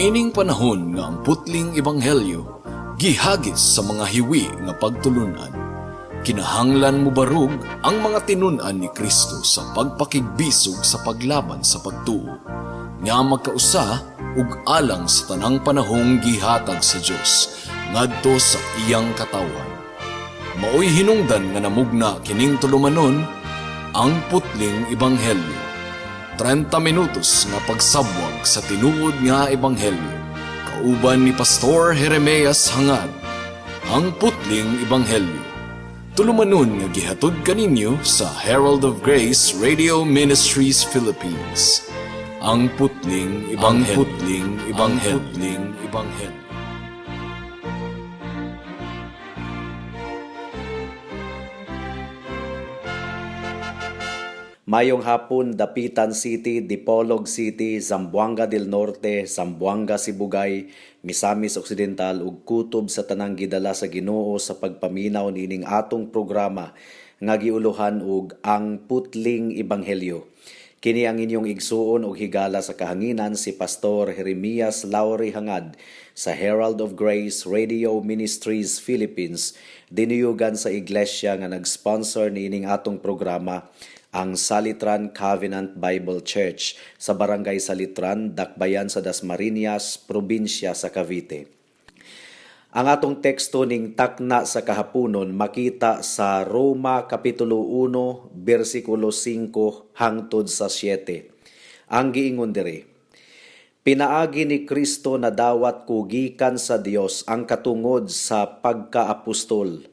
Niining panahon nga ang putling ebanghelyo gihagis sa mga hiwi nga pagtulunan, kinahanglan mobarog ang mga tinun-an ni Kristo sa pagpakigbisog sa paglaban sa pagtuo nga magkausa ug alang sa tanang panahong gihatag sa Dios ngadto sa iyang katawhan. Maoy hinungdan nga namugna kining tulumanon, Ang Putling Ebanghelyo. 30 minutos nga pagsabwag sa tinuod nga ebanghelyo. Kauban ni Pastor Jeremias Hangad. Ang Putling Ebanghelyo. Tulumanon nga gihatod kaninyo sa Herald of Grace Radio Ministries Philippines. Ang Putling Ebanghelyo. Ang Putling Ebanghelyo. Ang Putling Ebanghelyo. Mayong hapon, Dapitan City, Dipolog City, Zamboanga del Norte, Zamboanga Sibugay, Misamis Occidental ug kutob sa tanang gidala sa Ginoo sa pagpaminaw niining atong programa nga giuluhan og Ang Putling Ebanghelyo. Kini ang inyong igsuon og higala sa kahanginan, si Pastor Jeremias Lauri Hangad sa Herald of Grace Radio Ministries Philippines, dinuyugan sa iglesia nga nag-sponsor niining atong programa, ang Salitran Covenant Bible Church sa Barangay Salitran, Dakbayan sa Dasmariñas, probinsya sa Cavite. Ang atong teksto ning takna sa kahaponon makita sa Roma Kapitulo 1, bersikulo 5 hangtod sa 7. Ang giingon diri: "Pinaagi ni Kristo nadawat ko gikan sa Dios ang katungod sa pagkaapostol,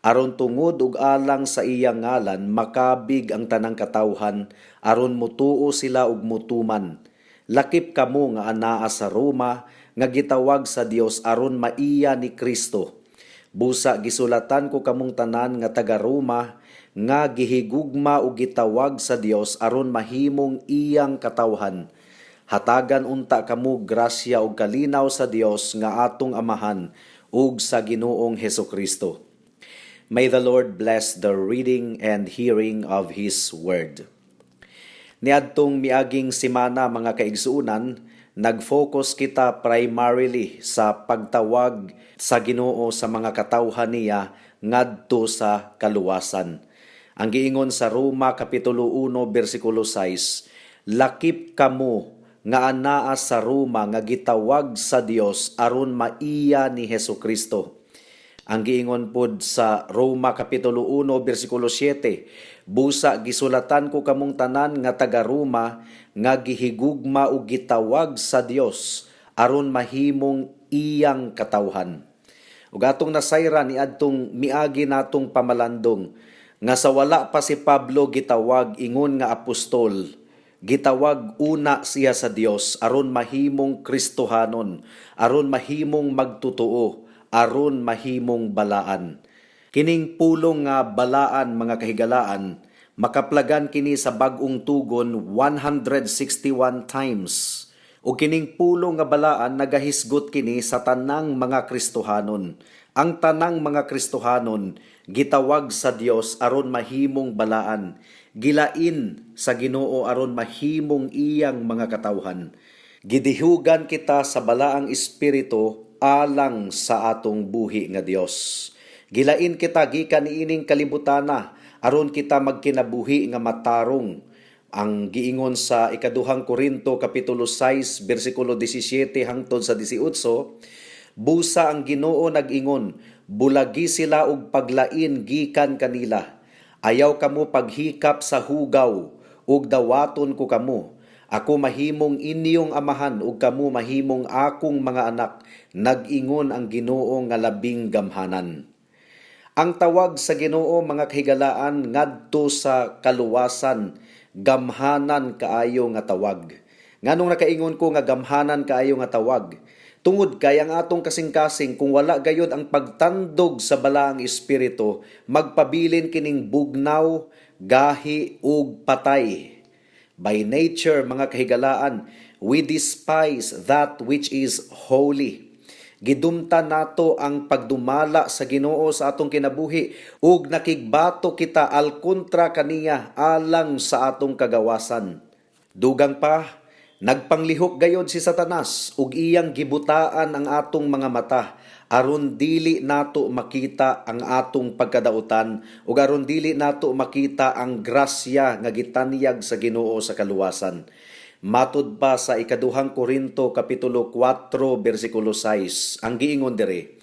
aron tungod ug alang sa iyang ngalan makabig ang tanang katawhan aron mutuo sila ug mutuman. Lakip kamo nga anaa sa Roma nga gitawag sa Dios aron maiya ni Kristo. Busa gisulatan ko kamong tanan nga taga Roma nga gihigugma ug gitawag sa Dios aron mahimong iyang katawhan. Hatagan unta kamo grasya ug kalinaw sa Dios nga atong Amahan ug sa Ginoong Hesukristo." May the Lord bless the reading and hearing of His Word. Niadtong miaging simana, mga kaigsuonan, nag-focus kita primarily sa pagtawag sa Ginoo sa mga katawhan niya ngadto sa kaluwasan. Ang giingon sa Roma Kapitulo 1 bersikulo 6, "Lakip kamo nga anaa sa Roma nga gitawag sa Dios aron maiya ni Hesukristo." Ang giingon pod sa Roma Kapitulo 1 bersikulo 7, "Busa gisulatan ko kamong tanan nga taga Roma nga gihigugma ug gitawag sa Dios aron mahimong iyang katawhan." Ug atong nasayran niadtong miagi natong pamalandong nga sa wala pa si Pablo gitawag ingon nga apostol, gitawag una siya sa Dios aron mahimong Kristohanon, aron mahimong magtotoo, aron mahimong balaan. Kining pulong nga balaan, mga kahigalaan, makaplagan kini sa Bag-ong Tugon 161 times. O kining pulong nga balaan, nagahisgot kini sa tanang mga Kristohanon. Ang tanang mga Kristohanon gitawag sa Dios aron mahimong balaan. Gilain sa Ginoo aron mahimong iyang mga katawhan. Gidihugan kita sa balaang espiritu alang sa atong buhi nga Dios. Gilain kita gikan niining kalibutana aron kita magkinabuhi nga matarong. Ang giingon sa Ikaduhang Korinto Kapitulo 6 bersikulo 17 hangtod sa 18, "Busa ang Ginoo nag-ingon, bulagi sila og paglain gikan kanila. Ayaw kamo paghikap sa hugaw ug dawaton ko kamo. Ako mahimong inyong amahan ug kamo mahimong akong mga anak, nag-ingon ang Ginoo nga labing gamhanan." Ang tawag sa Ginoo, mga kahigalaan, ngadto sa kaluwasan, gamhanan kaayo nga tawag. Nganong nakaingon ko nga gamhanan kaayo nga tawag? Tungod kay ang atong kasing-kasing, kung wala gayod ang pagtandog sa balaang espiritu, magpabilin kining bugnaw, gahi ug patay. By nature, mga kahigalaan, we despise that which is holy. Gidumtan nato ang pagdumala sa Ginoo sa atong kinabuhi ug nakigbato kita al kontra kaniya alang sa atong kagawasan. Dugang pa, Nagpanglihok gayod si Satanas ug iyang gibutaan ang atong mga mata aron dili nato makita ang atong pagkadautan ug aron dili nato makita ang grasya nga gitanyag sa Ginoo sa kaluwasan. Matud pa sa Ikaduhang Korinto kapitulo 4 bersikulo 6, ang giingon diri,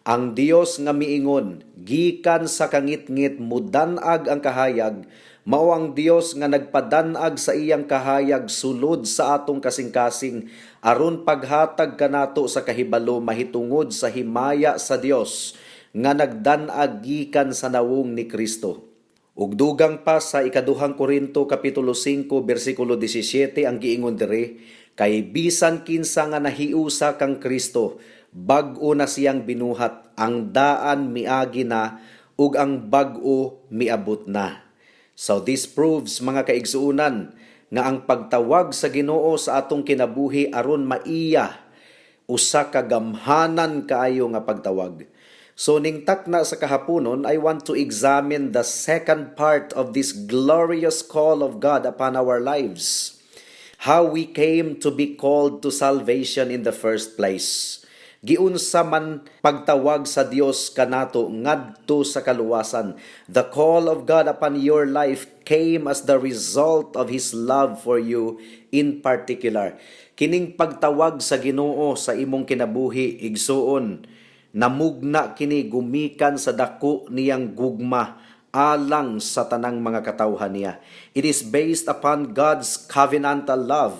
"Ang Dios nga miingon, 'Gikan sa kangitngit mudan-ag ang kahayag,' mao ang Dios nga nagpadan-ag sa iyang kahayag sulod sa atong kasing-kasing aron paghatag kanato sa kahibalo mahitungod sa himaya sa Dios nga nagdan-ag gikan sa nawong ni Kristo." Ug dugang pa sa Ikaduhang Korinto kapitulo 5 bersikulo 17, ang giingon diri, "Kay bisan kinsa nga nahiusa kang Kristo, bag-o na siyang binuhat, ang daan miagi na ug ang bag-o miabot na." So this proves, mga kaigsuonan, nga ang pagtawag sa Ginoo sa atong kinabuhi aron maiya usa ka gamhanan kaayo nga pagtawag. So ning takna sa kahaponon, I want to examine the second part of this glorious call of God upon our lives. How we came to be called to salvation in the first place. Giunsa man pagtawag sa Dios kanato ngadto sa kaluwasan? The call of God upon your life came as the result of His love for you in particular. Kining pagtawag sa Ginoo sa imong kinabuhi, igsuon, namugna kini gumikan sa dako niyang gugma alang sa tanang mga katawhan niya. It is based upon God's covenantal love.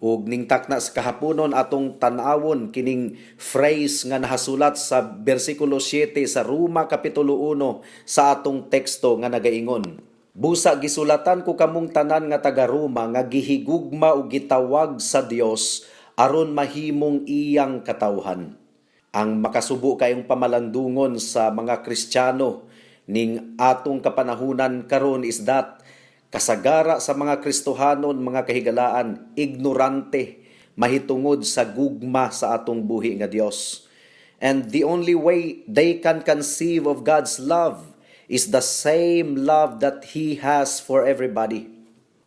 Ug ning takna sa kahaponon, atong tan-awon kining phrase nga nahasulat sa bersikulo 7 sa Roma kapitulo 1 sa atong teksto nga nagaingon, "Busa gisulatan ko kamong tanan nga taga Roma nga gihigugma ug gitawag sa Dios aron mahimong iyang katawhan." Ang makasubo kayong pamalandungon sa mga Kristiyano ning atong kapanahunan karon is that kasagara sa mga Kristohanon, mga kahigalaan, ignorante mahitungod sa gugma sa atong buhi nga Dios. And the only way they can conceive of God's love is the same love that He has for everybody.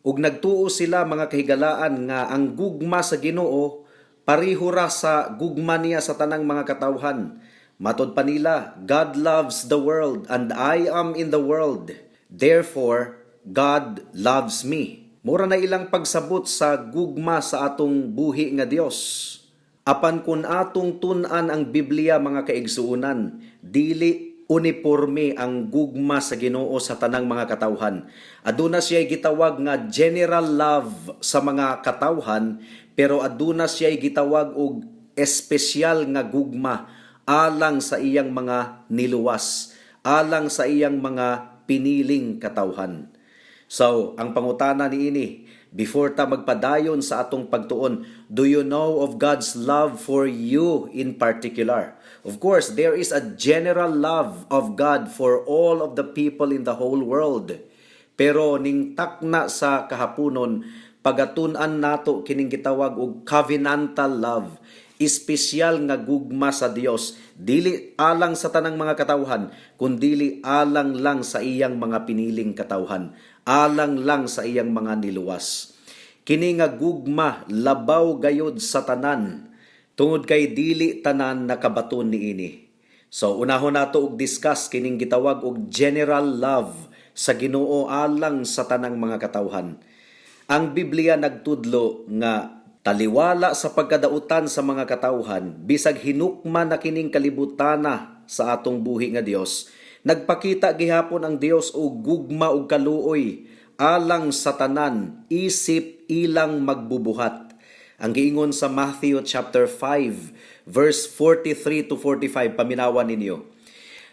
Ug nagtuo sila, mga kahigalaan, nga ang gugma sa Ginoo pareho ra sa gugma niya sa tanang mga katawhan. Matod pa nila, "God loves the world and I am in the world. Therefore, God loves me." Mura na ilang pagsabot sa gugma sa atong buhi nga Dios. Apan kung atong tun-an ang Biblia, mga kaigsuonan, dili uniforme ang gugma sa Ginoo sa tanang mga katawhan. Aduna siya gitawag nga general love sa mga katawhan, pero aduna siya gitawag og espesyal nga gugma alang sa iyang mga niluwas, alang sa iyang mga piniling katawhan. So, ang pangutana niini, before ta magpadayon sa atong pagtuon, do you know of God's love for you in particular? Of course, there is a general love of God for all of the people in the whole world. Pero ning takna sa kahaponon, pagatun-an nato kining gitawag og covenantal love, espesyal nga gugma sa Dios, dili alang sa tanang mga katawhan, kundili alang lang sa iyang mga piniling katawhan, alang lang sa iyang mga niluwas. Kini nga gugma labaw gayod sa tanan tungod kay dili tanan nakabaton niini. So unahon nato og discuss kining gitawag og general love sa Ginoo alang sa tanang mga katawhan. Ang Biblia nagtudlo nga taliwala sa pagkadautan sa mga katawhan, bisag hinukman na kining kalibutana sa atong buhi nga Dios, nagpakita gihapon ang Dios og gugma ug kaluoy alang sa tanan isip ilang magbubuhat. Ang giingon sa Matthew chapter 5 verse 43 to 45, paminawan ninyo.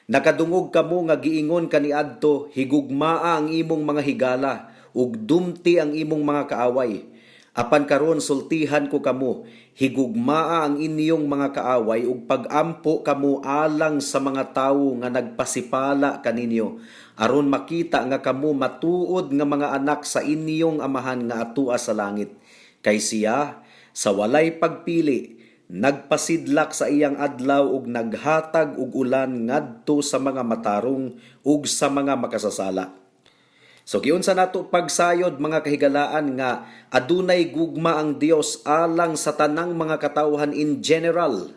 "Nakadungog kamo nga giingon kaniadto, 'Higugmaa ang imong mga higala ug dumti ang imong mga kaaway.' Apan karon sultihan ko kamo, higugmaa ang inyong mga kaaway ug pagampo kamo alang sa mga tawo nga nagpasipala kaninyo, aron makita nga kamo matuod nga mga anak sa inyong Amahan nga atua sa langit. Kay siya sa walay pagpili nagpasidlak sa iyang adlaw ug naghatag og ulan ngadto sa mga matarong ug sa mga makasasala." So giunsa nato pagsayod, mga kahigalaan, nga adunay gugma ang Dios alang sa tanang mga katawhan in general.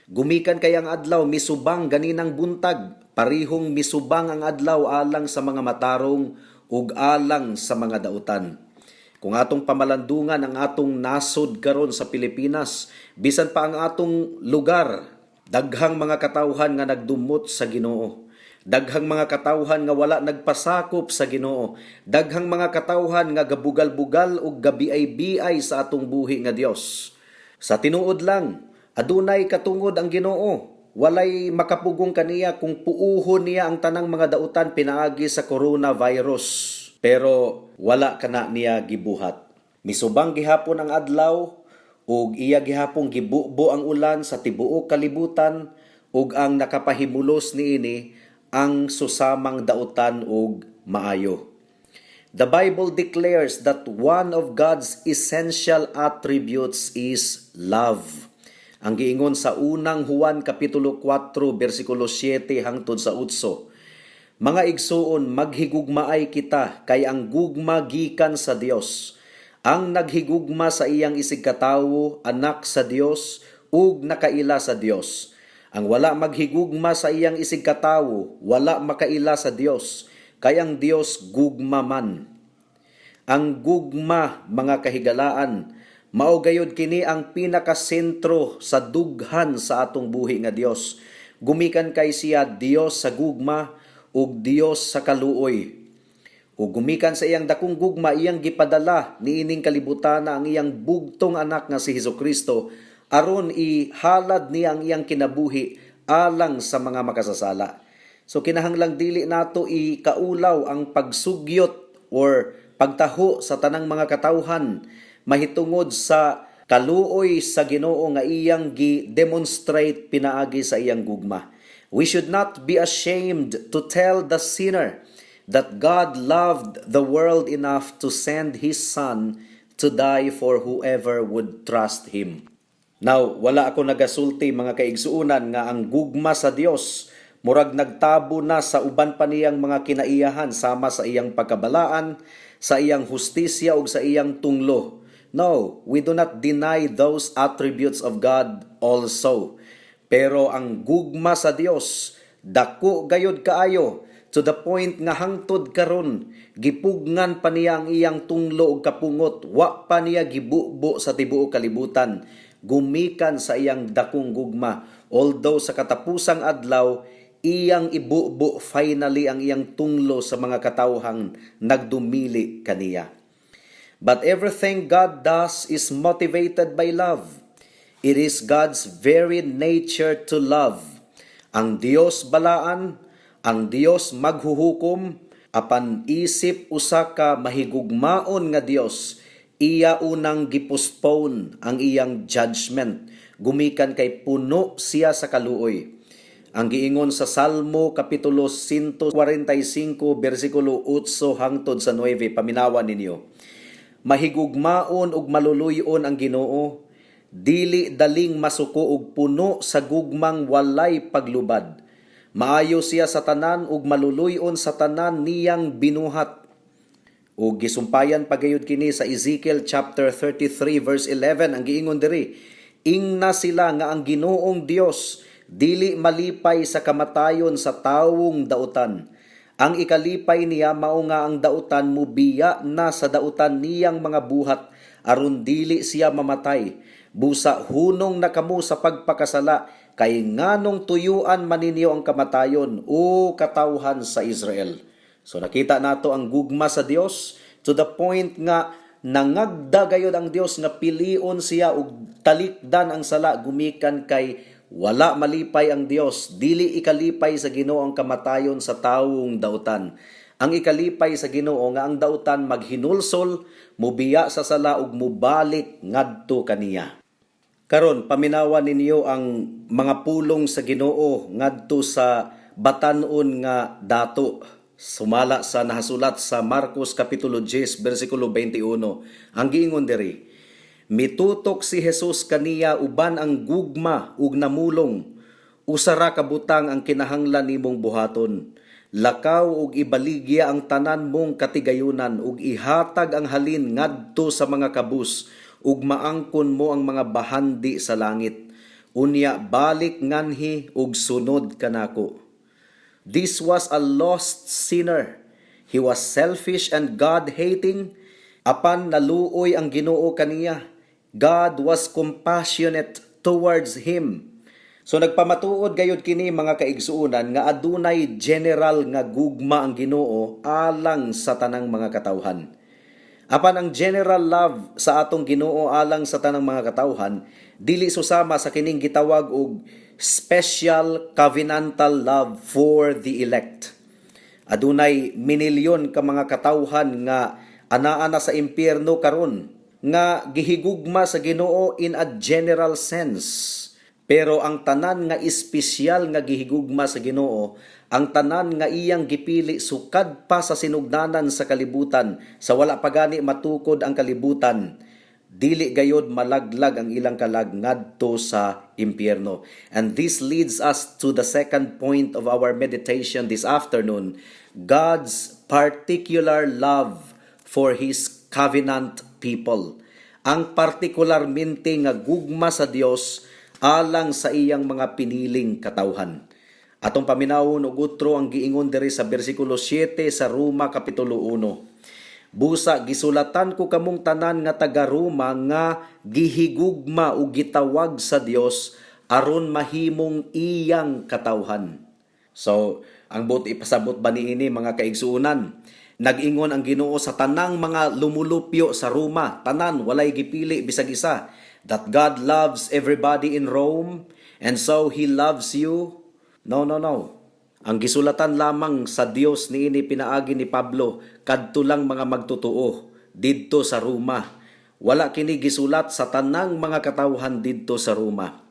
Gumikan kay ang adlaw misubang ganinang buntag, parihong misubang ang adlaw alang sa mga matarong ug alang sa mga dautan. Kung atong pamalandungan ang atong nasod karon sa Pilipinas, bisan pa ang atong lugar, daghang mga katawhan nga nagdumot sa Ginoo. Daghang mga katawhan nga wala nagpasakop sa Ginoo. Daghang mga katawhan nga gabugal-bugal ug gabiay-biay sa atong buhi nga Dios. Sa tinuod lang, adunay katungod ang Ginoo. Walay makapugong kaniya kung puuhon niya ang tanang mga dautan pinaagi sa coronavirus. Pero wala kana niya gibuhat. Misubang gihapon ang adlaw ug iya gihapong gibubo ang ulan sa tibuok kalibutan, ug ang nakapahimulos niini ang susamang dautan ug maayo. The Bible declares that one of God's essential attributes is love. Ang giingon sa Unang Juan kapitulo 4 bersikulo 7 hangtod sa 8. "Mga igsuon, maghigugmaay kita kay ang gugma gikan sa Dios. Ang naghigugma sa iyang isigkatawo, anak sa Dios ug nakaila sa Dios. Ang wala maghigugma sa iyang isigkatawo, wala makaila sa Dios, kay ang Dios gugma man." Ang gugma, mga kahigalaan, mao gayud kini ang pinakasentro sa dughan sa atong buhi nga Dios. Gumikan kay siya Dios sa gugma ug Dios sa kaluoy. Ug gumikan sa iyang dakong gugma, iyang gipadala niining kalibutana ang iyang bugtong anak nga si Hesukristo aron ihalad niya ang iyang kinabuhi alang sa mga makasasala. So kinahanglang dili nato ikaulaw ang pagsugyot or pagtaho sa tanang mga katawhan mahitungod sa kaluoy sa Ginoo nga iyang gi-demonstrate pinaagi sa iyang gugma. We should not be ashamed to tell the sinner that God loved the world enough to send His Son to die for whoever would trust Him. Now, wala ako nagasulti, mga kaigsuunan, nga ang gugma sa Dios murag nagtabo na sa uban pa niyang mga kinaiyahan sama sa iyang pagkabalaan, sa iyang hustisya ug sa iyang tunglo. No, we do not deny those attributes of God also. Pero ang gugma sa Dios dako gayud kaayo to the point nga hangtod karon gipugnan pa niya ang iyang tunglo ug kapungot, wa pa niya gibubo sa tibuok kalibutan gumikan sa iyang dakong gugma, although sa katapusang adlaw iyang ibubo finally ang iyang tunglo sa mga katawhang nagdumili kaniya. But everything God does is motivated by love. It is God's very nature to love. Ang Dios balaan, ang Dios maghuhukom, apan isip usa ka mahigugmaon nga Dios, iya unang gipostpone ang iyang judgment gumikan kay puno siya sa kaluoy. Ang giingon sa Salmo kapitulo 145 bersikulo 8 hangtod sa 9, paminawan ninyo. "Mahigugmaon ug maluluy-on ang Ginoo, dili daling masuko ug puno sa gugmang walay paglubad. Maayo siya sa tanan ug maluluy-on sa tanan niyang binuhat." Ug gisumpayan pagayod kini sa Ezekiel chapter 33 verse 11. Ang giingon diri, "Ingna sila nga ang Ginoong Dios dili malipay sa kamatayon sa tawong dautan. Ang ikalipay niya mao nga ang dautan mubiya na sa dautan niyang mga buhat aron dili siya mamatay. Busa hunong na kamo sa pagpakasala, kay nganong tuyuan man ninyo ang kamatayon, o katawhan sa Israel?" So nakita nato ang gugma sa Dios to the point nga nangagda gayod ang Dios nga pilion siya ug talikdan ang sala gumikan kay wala malipay ang Dios, dili ikalipay sa Ginoo ang kamatayon sa tawong dautan. Ang ikalipay sa Ginoo nga ang dautan maghinulsol, mubiya sa sala ug mubalik ngadto kaniya. Karon, paminawa ninyo ang mga pulong sa Ginoo ngadto sa batan-on nga dato. Sumala sa nahasulat sa Marcos kapitulo 10 bersikulo 21. Ang giingon diri, "Mitutok si Jesus kaniya uban ang gugma ug namulong, Usa ra ka butang ang kinahanglan nimong buhaton. Lakaw ug ibaligya ang tanan mong katigayunan ug ihatag ang halin ngadto sa mga kabus ug maangkon mo ang mga bahandi sa langit. Unya balik nganhi ug sunod kanako." This was a lost sinner. He was selfish and God-hating. Apan naluoy ang Ginoo kaniya. God was compassionate towards him. So nagpamatuod gayud kini, mga kaigsuonan, nga adunay general nga gugma ang Ginoo alang sa tanang mga katawhan. Apan ang general love sa atong Ginoo alang sa tanang mga katawhan dili susama sa kining gitawag og special covenantal love for the elect. Adunay minilyon ka mga katawhan nga anaa na sa impyerno karon nga gihigugma sa Ginoo in a general sense. Pero ang tanan nga espesyal nga gihigugma sa Ginoo, ang tanan nga iyang gipili sukad pa sa sinugdanan sa kalibutan, sa wala pa gani matukod ang kalibutan, dili gayod malaglag ang ilang kalag ngadto sa impyerno. And this leads us to the second point of our meditation this afternoon, God's particular love for His covenant people. Ang partikularmente nga gugma sa Dios alang sa iyang mga piniling katawhan. Atong paminawon og utro ang giingon diri sa bersikulo 7 sa Roma kapitulo 1. "Busa gisulatan ko kamong tanan nga taga Roma nga gihigugma ug gitawag sa Dios aron mahimong iyang katawhan." So, ang buot ipasabot ba niini, mga kaigsuonan? Nag-ingon ang Ginoo sa tanang mga lumulupyo sa Roma, tanan, walay gipili bisag isa, that God loves everybody in Rome and so He loves you? No, no, no. Ang gisulatan lamang sa Dios niini pinaagi ni Pablo kadto lang mga magtotoo didto sa Roma. Wala kini gisulat sa tanang mga katawhan didto sa Roma.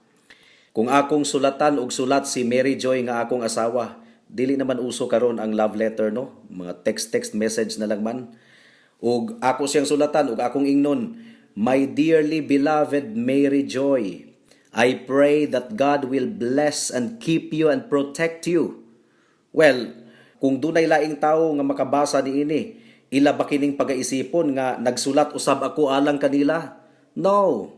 Kung akong sulatan og sulat si Mary Joy nga akong asawa, dili naman uso karon ang love letter, no? Mga text text message na lang man. Ug ako siyang sulatan ug akong ingnon, "My dearly beloved Mary Joy, I pray that God will bless and keep you and protect you." Well, kung dunay laing tawo nga makabasa niini, ila ba kining pagaisipon nga nagsulat usab ako alang kanila? No.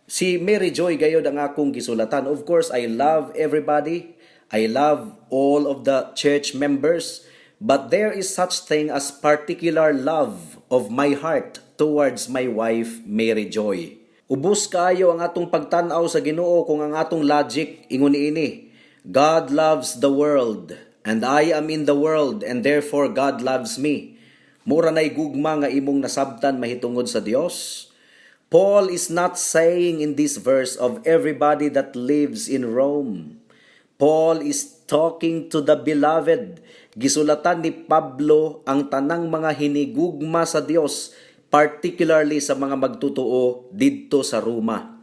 Si Mary Joy gayod ang akong gisulatan. Of course, I love everybody. I love all of the church members. But there is such thing as particular love of my heart towards my wife, Mary Joy. Ubos kaayo ang atong pagtan-aw sa Ginoo kung ang atong logic ingon niini. God loves the world and I am in the world and therefore God loves me. Mura nay gugma nga imong nasabtan mahitungod sa Dios. Paul is not saying in this verse of everybody that lives in Rome. Paul is talking to the beloved. Gisulatan ni Pablo ang tanang mga hinigugma sa Dios, particularly sa mga magtotoo didto sa Roma.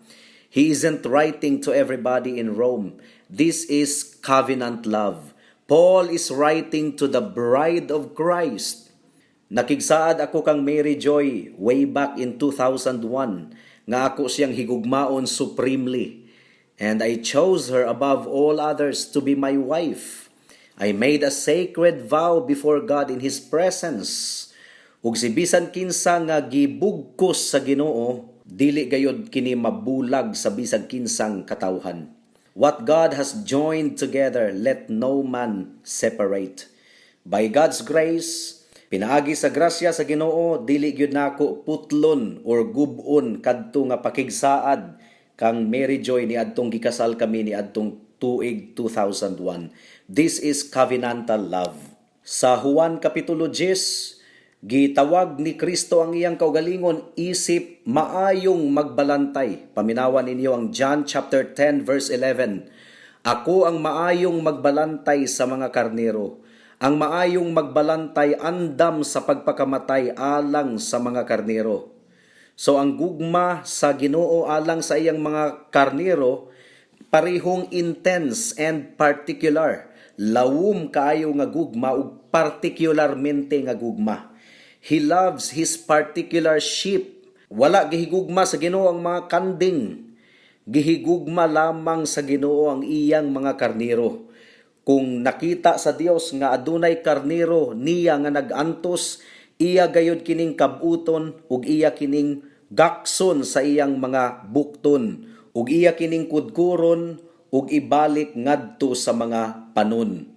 He isn't writing to everybody in Rome. This is covenant love. Paul is writing to the bride of Christ. Nakigsaad ako kang Mary Joy way back in 2001 nga ako siyang higugmaon supremely. And I chose her above all others to be my wife. I made a sacred vow before God in His presence. Ug si bisan kinsa nga gibugkos sa Ginoo, dili gayod kini mabulag sa bisag kinsang katawhan. What God has joined together, let no man separate. By God's grace, pinaagi sa grasya sa Ginoo, dili gyud nako putlon or gub-on kadto nga pakigsaad kang Mary Joy ni adtong gikasal kami ni adtong tuig 2001. This is covenantal love. Sa Juan kapitulo 10, gitawag ni Kristo ang iyang kaugalingon isip maayong magbalantay. Paminawan ninyo ang John chapter 10 verse 11. "Ako ang maayong magbalantay sa mga karnero. Ang maayong magbalantay andam sa pagpakamatay alang sa mga karnero." So ang gugma sa Ginoo alang sa iyang mga karnero parehong intense and particular. Lawom kaayo nga gugma ug partikularmente nga gugma. He loves his particular sheep. Wala gihigugma sa Ginoo ang mga kanding. Gihigugma lamang sa Ginoo ang iyang mga karniro. Kung nakita sa Dios nga adunay karniro niya nga nag-antos, iya gayud kining kabuton ug iya kining gakson sa iyang mga bukton ug iya kining kudkuron ug ibalik ngadto sa mga panon.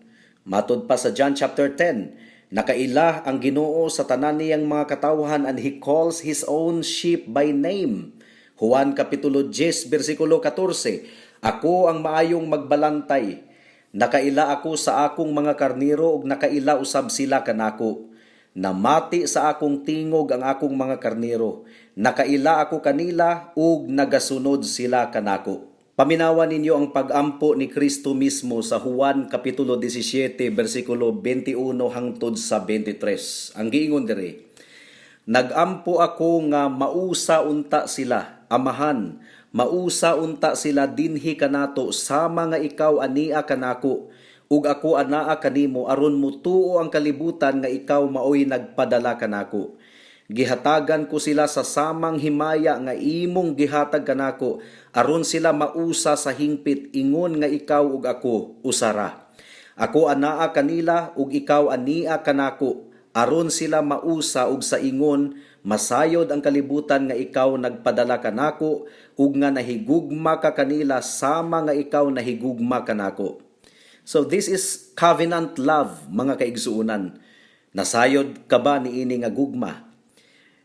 Matod pa sa John chapter 10, nakaila ang Ginoo sa tanan niyang mga katawhan and he calls his own sheep by name. Juan kapitulo 10 bersikulo 14, "Ako ang maayong magbalantay. Nakaila ako sa akong mga karniro ug nakaila usab sila kanako. Namati sa akong tingog ang akong mga karniro. Nakaila ako kanila ug nagasunod sila kanako." Paminawan ninyo ang pag-ampo ni Kristo mismo sa Juan kapitulo 17 bersikulo 21 hangtod sa 23. Ang giingon diri, "Nagampo ako nga mausa unta sila, Amahan, mausa unta sila dinhi kanato sama nga ikaw ania kanako ug ako anaa kanimo, aron mutuo ang kalibutan nga ikaw maoy nagpadala kanako. Gihatagan ko sila sa samang himaya nga imong gihatag kanako, aron sila mausa sa hingpit ingon nga ikaw ug ako usara. Ako anaa kanila ug ikaw ania kanako, aron sila mausa ug sa ingon masayod ang kalibutan nga ikaw nagpadala kanako ug nga nahigugma ka kanila sama nga ikaw nahigugma kanako." So this is covenant love, mga kaigsuonan. Nasayod ka ba niini nga gugma?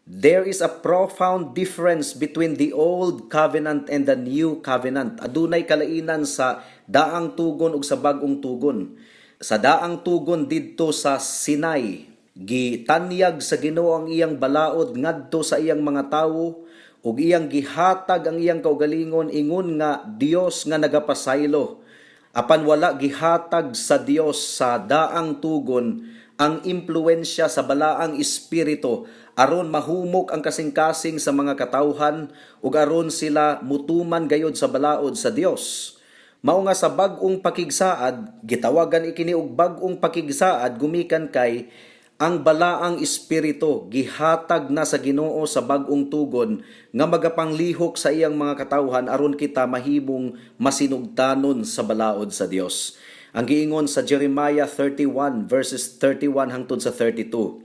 There is a profound difference between the old covenant and the new covenant. Adunay kalainan sa daang tugon ug sa bag-ong tugon. Sa daang tugon didto sa Sinai, gitanyag sa Ginoo ang iyang balaod ngadto sa iyang mga tawo ug iyang gihatag ang iyang kaugalingon ingon nga Dios nga nagapasaylo. Apan wala gihatag sa Dios sa daang tugon ang impluensya sa balaang espiritu aron mahumok ang kasing-kasing sa mga katawhan ug aron sila mutuman gayod sa balaod sa Dios. Mao nga sa bag-ong pakigsaad, gitawagan ikini og bag-ong pakigsaad gumikan kay ang balaang espiritu gihatag na sa Ginoo sa bag-ong tugon nga magapanglihok sa iyang mga katawhan aron kita mahimong masinugtanon sa balaod sa Dios. Ang giingon sa Jeremiah 31 verses 31 hangtod sa 32.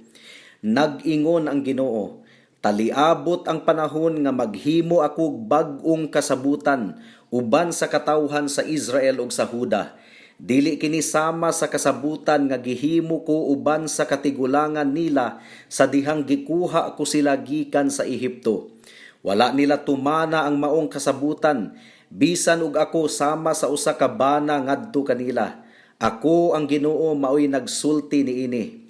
"Nag-ingon ang Ginoo, taliabot ang panahon nga maghimo ako bag-ong kasabutan uban sa katawhan sa Israel ug sa Huda. Dili kini sama sa kasabutan nga gihimo ko uban sa katigulangan nila sa dihang gikuha ko sila gikan sa Ehipto. Wala nila tumana ang maong kasabutan, bisan og ako sama sa usa ka bana ngadto kanila. Ako ang Ginoo maoy nagsulti niini."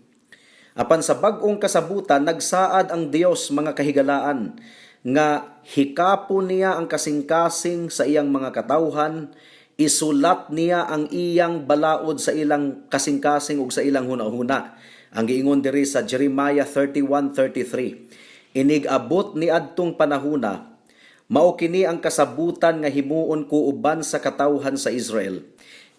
Apan sa bag-ong kasabutan, nagsaad ang Dios, mga kahigalaan, nga hikapon niya ang kasing-kasing sa iyang mga katawhan, isulat niya ang iyang balaod sa ilang kasing-kasing ug sa ilang hunahuna. Ang giingon diri sa Jeremiah 31:33, "Inig abot ni adtong panahuna, mao kini ang kasabutan nga himuon ko uban sa katawhan sa Israel.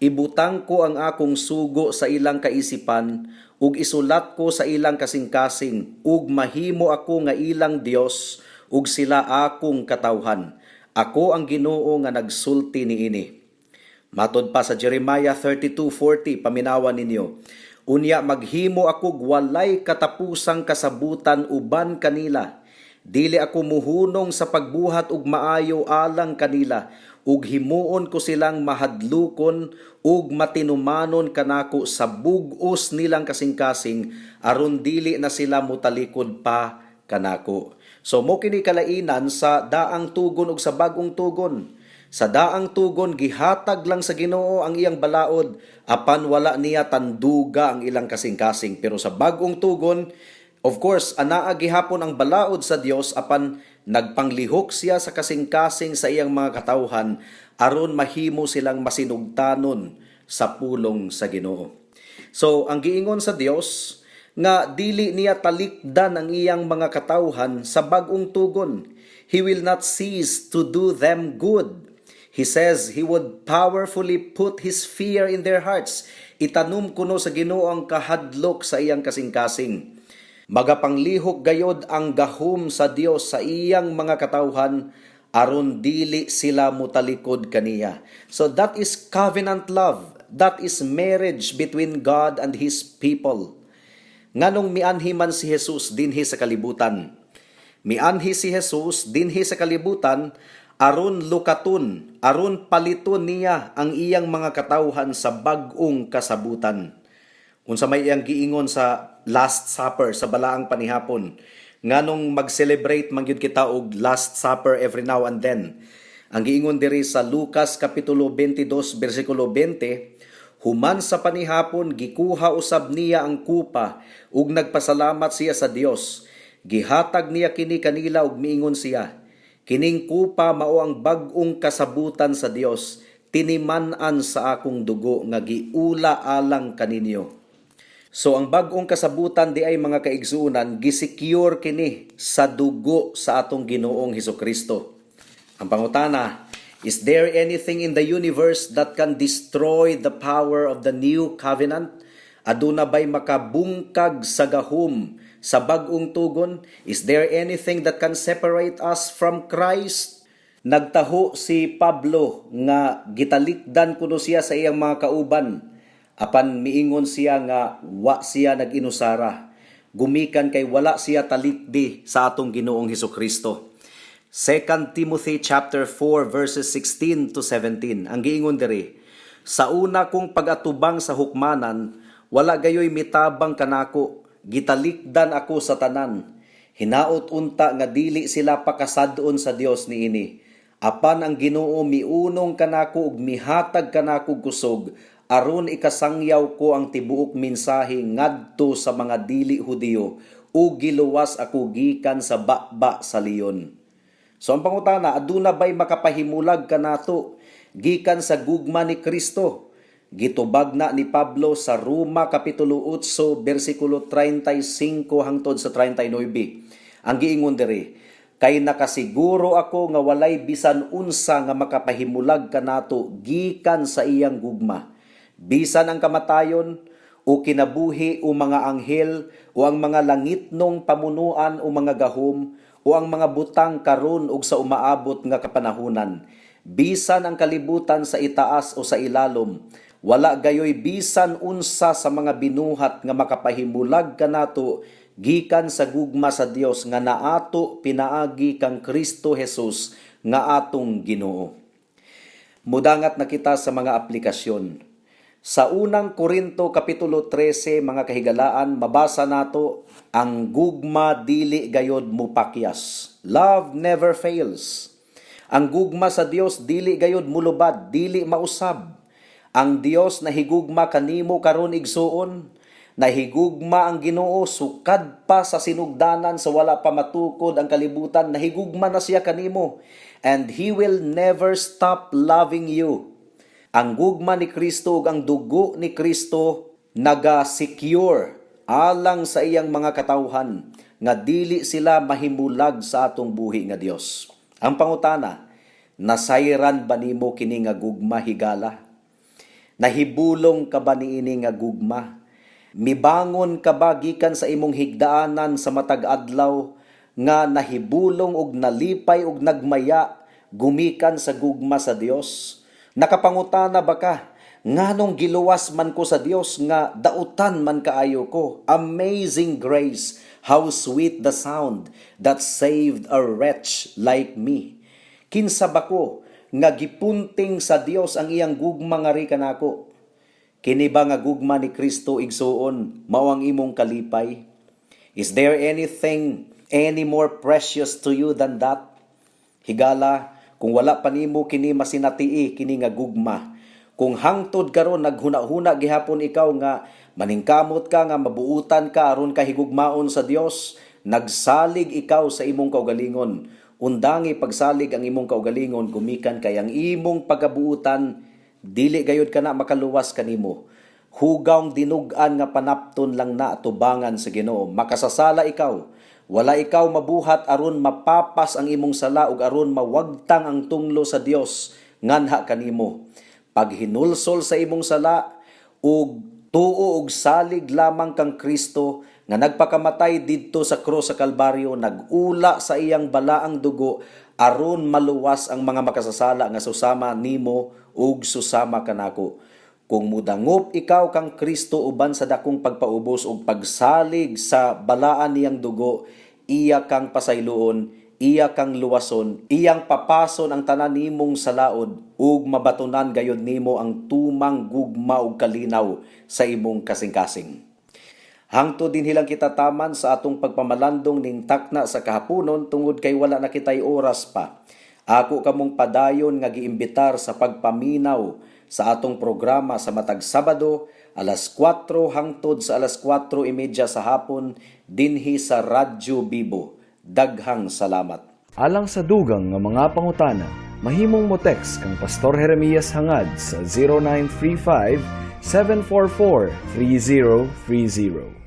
Ibutang ko ang akong sugo sa ilang kaisipan ug isulat ko sa ilang kasing-kasing, ug mahimo ako nga ilang Dios ug sila akong katawhan. Ako ang Ginoo nga nagsulti niini." Matod pa sa Jeremiah 32:40, paminawan ninyo, "Unya maghimo ako walay katapusang kasabutan uban kanila. Dili ako muhunong sa pagbuhat og maayo alang kanila, ug himuon ko silang mahadlukon ug matinumanon kanako sa bug-os nilang kasing-kasing, aron dili na sila mutalikod pa kanako." So mao kini kalainan sa daang tugon ug sa bag-ong tugon. Sa daang tugon, gihatag lang sa Ginoo ang iyang balaod, apan wala niya tanduga ang ilang kasing-kasing. Pero sa bag-ong tugon, of course, anaa gihapon ang balaod sa Dios, apan nagpanglihok siya sa kasing-kasing sa iyang mga katawhan aron mahimo silang masinugtanon sa pulong sa Ginoo. So ang giingon sa Dios nga dili niya talikdan ang iyang mga katawhan sa bag-ong tugon. He will not cease to do them good. He says he would powerfully put his fear in their hearts. Itanom kuno sa Ginoo ang kahadlok sa iyang kasing-kasing. Magapanglihok gayod ang gahom sa Dios sa iyang mga katawhan aron dili sila mutalikod kaniya. So that is covenant love. That is marriage between God and His people. Nganong mianhi man si Jesus dinhi sa kalibutan? Mianhi si Jesus dinhi sa kalibutan aron lukaton, aron paliton niya ang iyang mga katawhan sa bag-ong kasabutan. Unsa may iyang giingon sa Last Supper, sa balaang panihapon? Nganong mag-celebrate man gyud kita og Last Supper every now and then? Ang giingon diri sa Lucas kapitulo 22 bersikulo 20, "Human sa panihapon, gikuha usab niya ang kupa ug nagpasalamat siya sa Dios. Gihatag niya kini kanila ug miingon siya, 'Kining kupa mao ang bag-ong kasabutan sa Dios, tiniman-an sa akong dugo nga giula alang kaninyo.'" So ang bag-ong kasabutan diay, mga kaigsuonan, gisecure kini sa dugo sa atong Ginoong Hesukristo. Ang pangutana, is there anything in the universe that can destroy the power of the new covenant? Aduna bay makabungkag sa gahom sa bag-ong tugon? Is there anything that can separate us from Christ? Nagtaho si Pablo nga gitalikdan kuno siya sa iyang mga kauban. Apan miingon siya nga wa siya nag-inusara. Gumikan kay wala siya talikdi sa atong Ginoong Hesukristo. 2 Timothy chapter 4 verses 16 to 17. Ang giingon diri, "Sa una kong pag-atubang sa hukmanan, wala gayoy mitabang kanako, gitalikdan ako sa tanan. Hinaot unta nga dili sila pakasad-on sa Dios niini. Apan ang Ginoo miunong kanako ug mihatag kanako kusog aron ikasangyaw ko ang tibuok mensahe ngadto sa mga dili Hudiyo ug giluwas ako gikan sa baba sa leon." So ang pangutana, aduna bay makapahimulag kanato gikan sa gugma ni Kristo? Gitubag na ni Pablo sa Roma kapitulo 8 bersikulo 35 hangtod sa 39. Ang giingon diri, "Kay nakasiguro ako nga walay bisan unsa nga makapahimulag kanato gikan sa iyang gugma. Bisan ang kamatayon o kinabuhi o mga anghel o ang mga langitnong pamunuan o mga gahom o ang mga butang karon ug sa umaabot nga kapanahunan, bisan ang kalibutan sa itaas o sa ilalom, wala gayoy bisan unsa sa mga binuhat nga makapahimulag kanato gikan sa gugma sa Dios nga naato pinaagi kang Kristo Jesus nga atong Ginoo." Mudangat na kita sa mga aplikasyon. Sa Unang Korinto kapitulo 13, mga kahigalaan, mabasa nato ang gugma dili gayod mupakyas. Love never fails. Ang gugma sa Dios dili gayod mulubad, dili mausab. Ang Dios nahigugma kanimo karon, igsuon. Nahigugma ang Ginoo sukad pa sa sinugdanan, sa wala pa matukod ang kalibutan, nahigugma na siya kanimo, and He will never stop loving you. Ang gugma ni Kristo ug ang dugo ni Kristo naga-secure alang sa iyang mga katawhan nga dili sila mahimulag sa atong buhi nga Dios. Ang pangutana, nasayran ba nimo kini nga gugma, higala? Nahibulong ka ba niini nga gugma? Mibangon ka ba gikan sa imong higdaanan sa matag adlaw nga nahibulong og nalipay og nagmaya gumikan sa gugma sa Dios? Nakapangutana ba ka, "Nganong giluwas man ko sa Dios nga dautan man kaayo ko?" Amazing grace, how sweet the sound that saved a wretch like me. Kinsa ba ko nga gipunting sa Dios ang iyang gugma ngari kanako? Kini ba nga gugma ni Kristo, igsuon, mao ang imong kalipay? Is there anything any more precious to you than that? Higala, kung wala pa nimo kini masinatii kini nga gugma, kung hangtod karon naghuna-huna gihapon ikaw nga maningkamot ka nga mabuutan ka aron ka higugmaon sa Dios, nagsalig ikaw sa imong kaugalingon. Undangi pagsalig ang imong kaugalingon gumikan kay ang imong pagabuutan dili gayud kana makaluwas kanimo. Hugawng dinug-an nga panapton lang na atubangan sa Ginoo. Makasasala ikaw. Wala ikaw mabuhat aron mapapas ang imong sala ug aron mawagtang ang tunglo sa Dios nganha kanimo. Paghinulsol sa imong sala ug tuo og salig lamang kang Kristo nga nagpakamatay didto sa krus sa Kalbaryo, nagula sa iyang balaang dugo. aron maluwas ang mga makasasala nga susama nimo ug susama kanako. Kung mudangop ikaw kang Kristo uban sa dakong pagpaubos ug pagsalig sa balaan niyang dugo, iya kang pasayloon, iya kang luwason, iyang papason ang tanan nimong salaod ug mabatunan gayud nimo ang tumang gugma ug kalinaw sa imong kasing-kasing. Hangtod dinhi lang kita taman sa atong pagpamalandong ning takna sa kahaponon tungod kay wala na kitay oras pa. Ako kamong padayon nga giimbitar sa pagpaminaw sa atong programa sa matag Sabado, alas 4 hangtod sa alas 4:30 sa hapon dinhi sa Radyo Bibo. Daghang salamat. Alang sa dugang nga mga pangutana, mahimong mo text kang Pastor Jeremias Hangad sa 0935 744 3030.